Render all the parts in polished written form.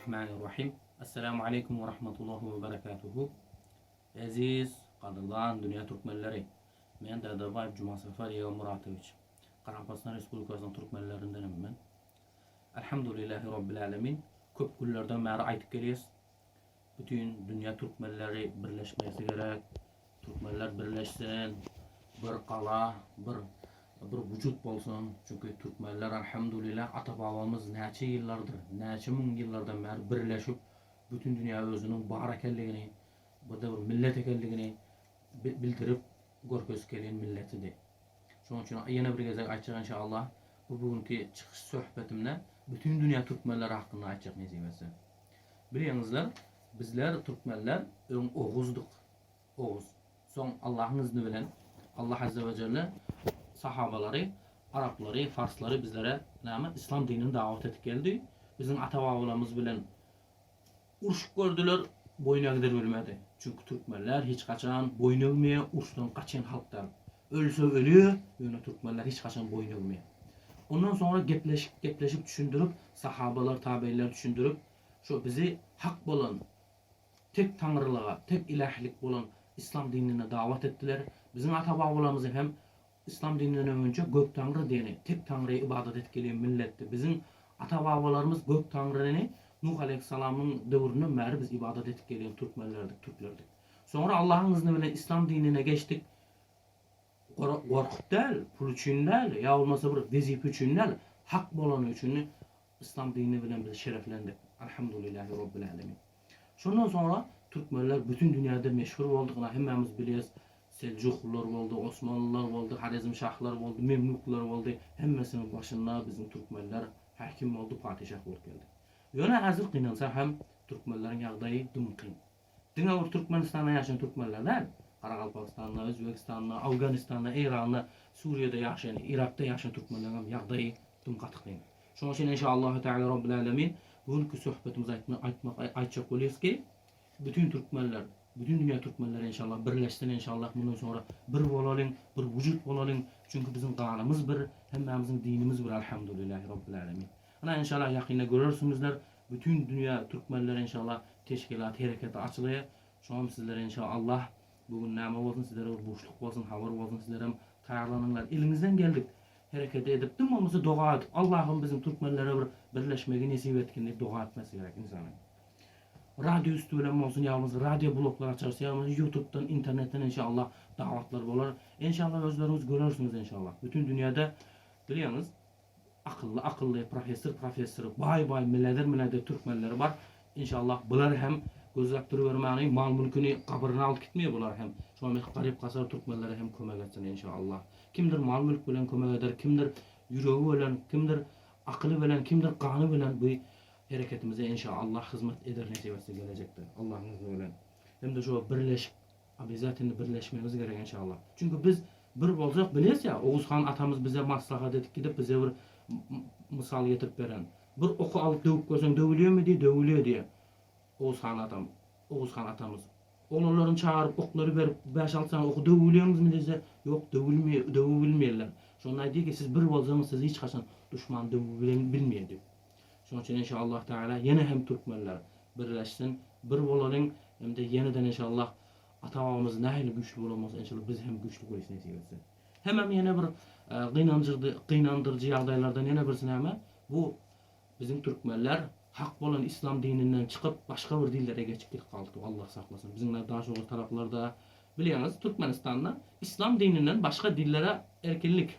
Bismillahirrahmanirrahim. Esselamu aleýkum we rahmetullahi we berekatuhu. Eziz, gadyrdan dünýä türkmenleri! Men Dädebaýew Jumasafar Ýegemuratowiç. Garagalpagystan Respublikasynyň türkmenlerindenem men. Elhamdülillahi Robbil Alemin. Köp günlerden bäri aýdyp gelýäs. Bütin dünýä türkmenleri birleşmesi gerek. Türkmenler birleşsin, bir gala, bir bir wujut bolsun. Çünki türkmenler alhamdulillah ata-babamyz näçe ýyllardyr, näçe müň ýyllardan bäri birleşip, bütin dünýä özüniň bar ekenligini, bir-de bir millet ekenligini bildirip görkezip gelýän milletidi. Şonuň üçin ýene bir gezek aýtjak inşallah, bu bugünki çykyş söhbetimde bütin dünýä türkmenleri hakynda aýtjak nesip etse. Bilýäňizler, bizler türkmenler öň oguzdyk. Oguz. Soň Allahyň izni bilen Allah Azze we Jelle sahabalary, araplary, farslary bizlere näme islam dinini dawat edip geldi. Biziň ata-babalarymyz bilen urşup gördüler, boýun egdirbilmedi. Çünki türkmenler hiç haçan boýun egmeýär, urşdan gaçan halk däl. Ölse ölýär, ýöne türkmenler hiç haçan boýun egmeýär. Ondan soňra gepleşip, gepleşip düşündirip, sahabalar, tabeýinler düşündirip, şo bizi hak bolan tek Taňrylyga, tek ilählik bolan yslam dinine dawat etdiler. Biziň ata-babalarymyz hem yslam dininden öňünçe Gök Taňry diýeni, tek Taňryýa ybadat edip gelýän milletdi. Biziň ata-babalarymyz Gök Taňryny Nuh aleýhissalamyň döwründen bäri biz ybadat edip gelýän türkmenlerdik, türklerdik. Soňra Allahyň yzni bilen yslam dinine geçdik. Gorkup däl, pul üçin däl, ýa bolmasa bir wezipe üçin däl, hak bolany üçin Yslam dini bilen biz şereflendik. Alhamdulillahi Robbil Alemin. Şondan soňra türkmenler bütün dünýäde meşhur boldy. Ynha hemmämiz bilýäs, Seljuklylar boldy, Osmanlylar boldy, Horezmşahlar boldy, Memluklar boldy. Hemmesiniň başynda biziň türkmenler häkim boldy, patyşah bolup geldi. Ýöne häzir gynansak hem türkmenleriň ýagdaýy dym kyn. Diňe bir Türkmenistanda ýaşaýan türkmenler däl, Garagalpagystanda, Özbegistanda, Awganystanda, Eýranda, Suriýada ýaşaýan, Yrakda ýaşaýan türkmenleriň hem ýagdaýy dym gaty kyn. Şonuň üçin enşa-Allahu Teala Robbil Alemin bu günki söhbetimizi aýtmak aýtmak aýtjak bolýas ki, bütin türkmenler, bütin dünýä türkmenleri enşa-Allah birleşsin enşa-Allah mundan soňra bir bolalyň, bir wujut bolalyň. Çünki biziň ganymyz bir, hemmämiziň dinimiz bir Alhamdulillahi Robbil Alemin. Ynha enşa-Allah ýakynda görersiňizler bütin dünýä türkmenleri enşa-Allah teşkilat hereketi açylaýar. Şoňam sizlere enşa-Allah bu gün näme bolsun sizlere bir buşluk bolsun habar bolsun sizlerem taýýarlanyňlar eliňizden geldik hereketi edip dym bolmasa doga edip Allahym biziň türkmenlere bir birleşmegi nesip etgin diýip doga etmesi gerek ynsanyň. Radio üsti bilen bolsun ýa bolmasa radio bloglar açarys ýa bolmasa ýutubdan internetden enşa-Allah dawatlar bolar. Enşa-Allah özleriňiz görersiňiz enşa-Allah. Bütün dünýäde bilýäňiz Akylly akylly professor professor baý baý milader milader türkmenleri bar inşallah bular hem gözläp durubermäni mal mülküni gabryna alyp gitmeýär bular hem şoňa men garyp gasar türkmenlere hem kömek etsin inşallah kimdir mal mülk bilen kömek eder kimdir ýüregi bilen kimdir akyly bilen kimdir gany bilen bu hereketimize inşallah hyzmat eder nesip etse gelejekde Allahyň izni bilen hem-de şo birleşip Obezatelno birleşmemiz gerek enşallah. Çünki biz bir bolsak bilesya Oguz han atamyz bize maslahat edip gidip bize bir mysal getirip beren. Bir oky alyp döwüp görseň döwülýärmi diýe döwülýär diýe Oguz han atam Oguz han atamyz. Oglanlaryny çagyryp oklary berip bäş-alty sany oky döwübilýäňizmi diýse ýok döwülmeýär döwübilmeýärler. Şonda aýdýar ki siz bir bolsaňyz sizi hiç haçan duşman döwübilmeýär diýip. Şonuň üçin enşallah Teala ýene hem türkmenler birleşsin, bir bolalyň hem-de ýeneden enşallah ata-babamyz nähili güýçli bolan bolsa enşallah biz hem güýçli bolýs nesip etse. Hemem ýene bir gynanjyrdy, gynandyryjy ýagdaýlardan ýene birisi näme? Bu biziň türkmenler hak bolan islam dininden çykyp başga bir dinlere geçip gidip galdy. Allah saklasyn. Biziň Daşoguz taraplarda bilýäňiz Türkmenistanda islam dininden başga dinlere erkinlik.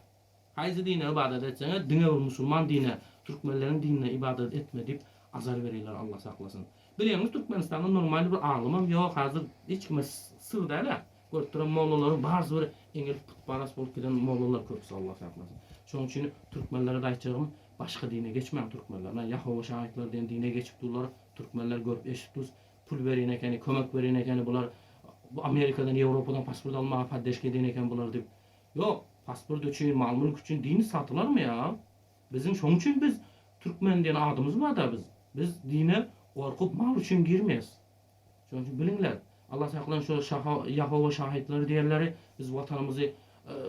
Haýsy dine ybadat etseňiz diňe bir musulman dine türkmenleriň dinine ybadat etme diýip azar berýärler Allah saklasyn. Bilýäňiz Türkmenistanda normalny bir alymam ýok hazir hiç kime syr dälä görüp duran mollalaryň barysy bir eňil putparas bolup giden mollalar köpüsi Allah saklasyn. Şonuň üçin türkmenlere-de aýtjagym başga dine geçmäň türkmenler. Ynha Ýahowa şaýatlary diýen dine geçip durlar türkmenler görüp eşidip durus pul berýän ekeni kömek berýän ekeni bular bu Amerikadan Ýewropadan pasport almaga poddeşka edýän eken bular diýip Ýok, pasport üçin, mal-mülk üçin dini satylarmy ýa? Biziň şoň üçin biz türkmen diýen adymyz bar-da biz. Biz dine gorkup mal üçin girmeýäs. Şoň üçin biliňler, Allah saklan şo şaha Ýahowa şahytlary diýenleri biz watanymyzy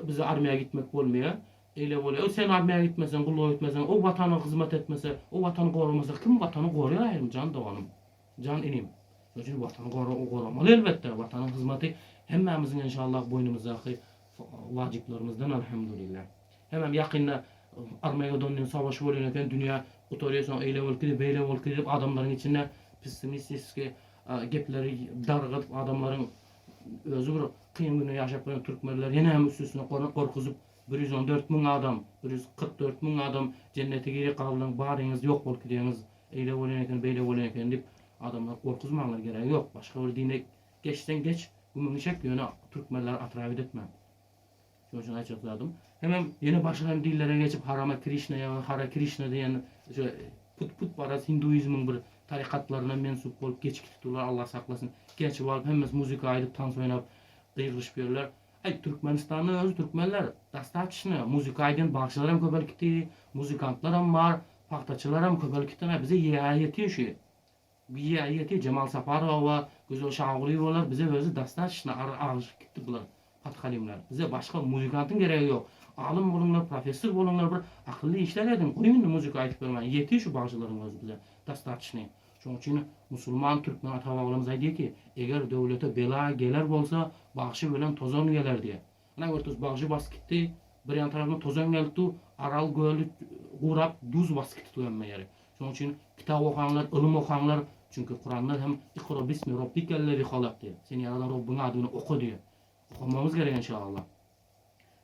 bize armiýa gitmek bolmaýar. Eýle bolýar. O sen armiýa gitmeseň, gulluga gitmeseň, o watana hyzmat etmese, o watany goramasa kim watany goraýar aýrym jan doganym, jan inim. Şonuň üçin watany gora goramaly elbetde. Watanyň hyzmaty hemmämiziň enşallah boýnumyzdaky wajyplarymyzdan alhamdulillah. Hemem ýakynda Armagedon diýen savaş bolýan eken, dünýä gutarýar soň eýle bolup gider, beýle bolup gider diýip adamlaryň içinde pessimistiski gepleri dargadyp adamlaryň özi bir kyn günde ýaşap ýören türkmenler ýene hem üstesine gorkuzyp 114 müň adam, 144 müň adam jennete girýär galyň baryňyz ýok bolup gidýäňiz eýle bolýan eken beýle bolýan eken diýip adamlary gorkuzmaňlar geregi ýok başga bir dine geçseň geç gümüňi çek ýöne türkmenleri atrawit etme. Şonuň üçin aýtjak zadym. Hemem ýene başga hem dinlere geçip Harama Krişna ýa Hara Krişna diýen şu put putparaz hinduizmiň bir tarykatlaryna mensup bolup geçip gitipdirler Allah saklasyn. Geçip alyp hemmesi muzika aýdyp tans oýnap gygyryşyp ýörler. Aý Türkmenistanda özi türkmenler dostatçno muzika aýdýan bagşylar hem köpelip gitdi, muzykantlar hem bar, pagtaçylar hem köpelip gitdi. Bize ýa ýetiýär şu. Ýa ýetiýär Jemal Saparowa, Gözel Şagulyýewalar bize özi dostatçno agyşyp gitdi bular. Pathalimler, bize başga muzykantyň geregi ýok. Alym boluňlar, professor boluňlar, bir akylly işler ediň, goýuň indi muzika aýdyp bermäni, ýetir şu bagşylaryň özi bize, dostatçnyý. Şoň üçin musulman türkmen ata-babalarymyz aýdýar ki, eger döwlete bela geler bolsa, bagşy bilen tozan geler diýýär. Ana gördüňiz, bagşy basyp gitdi, bir ýan tarapyndan tozan gelip dur, Aral göli gurap, duz basyp gitdi hemme ýeri. Şoň üçin kitap okaňlar, ylym okaňlar, çünki Kuranda hem Ikra bismi robbikellezi halak diýýär. Seni ýaradan Robbuň ady bilen oka diýýär. Okamagymyz gerek enşallah.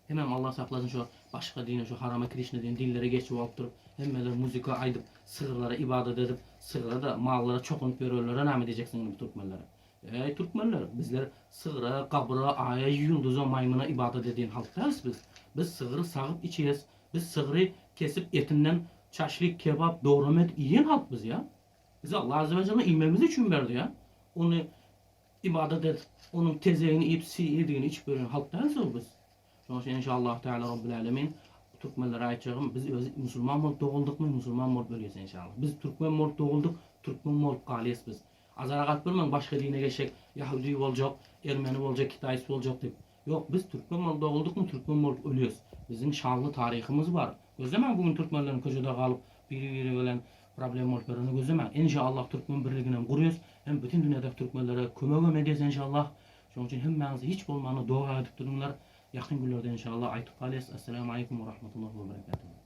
Hemem Allah saklasyn şu başga dine şu harama krişna diýen dinlere geçip alyp durup hemmeler muzika aýdyp sygyrlara ibadat edip sygyra da mallara çokunyp ýörenlere name diýjeksiň indi bu türkmenlere. Eý türkmenler bizler sygyra gabra aýa ýyldyza maýmyna ibadat edýän halk dälis biz. Biz sygry sagyp içýäs biz sygry kesip etinden çaşlik kebap dograma edip iýen halk biz ýa. Bize Allah azze we jelle iýmegimiz üçin berdi ýa. Ony Ybadat edip, onuň tezegini iýip, siýdigini içip ýören halk dälis ol biz. Şonuň üçin enşallahu teala Robbil Alemin türkmenlere aýtjagym, biz özi musulman bolup doguldykmy, musulman bolup ölýäs enşallah. Biz türkmen bolup doguldyk, türkmen bolup galýas biz. Azara galyp durmaň başga dine geçjek, ýahudy boljak, ermeni boljak, kitaýs boljak diýip. Ýok, biz türkmen bolup doguldykmy, türkmen bolup ölýäs. Biziň şanly taryhymyz bar. Gözlemäň bu gün türkmenleriň köçede galyp, biri-biri bilen Problem bolup ýöreni gözlemäň. Enşallah türkmen birliginem gurýas. Hem bütin dünýädäki türkmenlere kömegem edýäs enşallah. Şonuň üçin hemmäňiz hiç bolmanda doga edip duruňlar. Ýakyn günlerde enşallah aýtyp galýas. Esselamu aleýkum we rahmetullah we berekatuhu.